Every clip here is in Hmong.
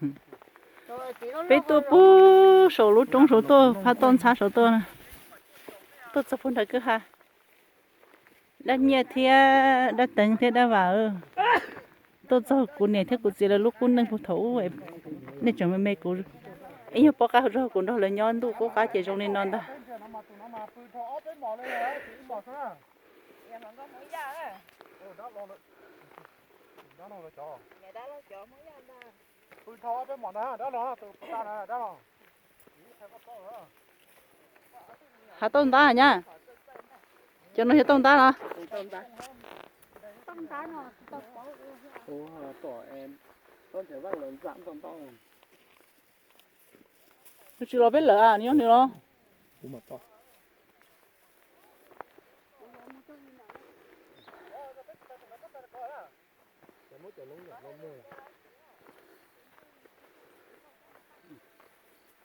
Peb tuaj pug saum lub roob saud tuaj, phab toj ntxhab saud tuaj, tuaj txog pug nrag kwj ha. Dab Nyiaj thiab Dab Teev thiab Dab Vam tuaj txog kuv niam thiab kuv txiv lawv lub qub neej pug thaum ub, nej tseem me me kuv, ib nyuag poj qab zog kuv nrog lawv nyob ntuj qub qab ces zoo li no ntag. Hav tauj ntab nyab, cov no yog tauj ntab los? Tsis los peb lawm, nyob nws los?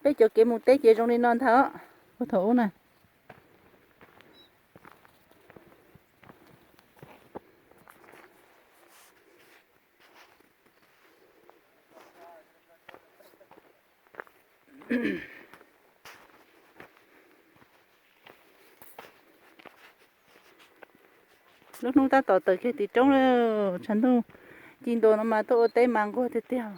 Peb cov kev mus teb ces zoo li no ntag os, puag thaum ub na. Lub hnub tab tom tawm kiag tim roob lawm, tshav ntuj ci ntua no mas tuaj ua teb mas nquag tiag tiag.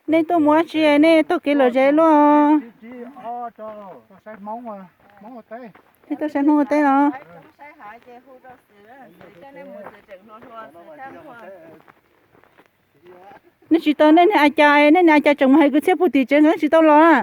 Nej tuaj mus dab tsi, nej taug kev lom zem luaj? Nej tuaj saib Hmoob ua teb los? Nej tsis tau nej niag a cas, nej niag a cas tseem mus hais kwv txhiaj puag tim tsev nkawd tsis tau los na?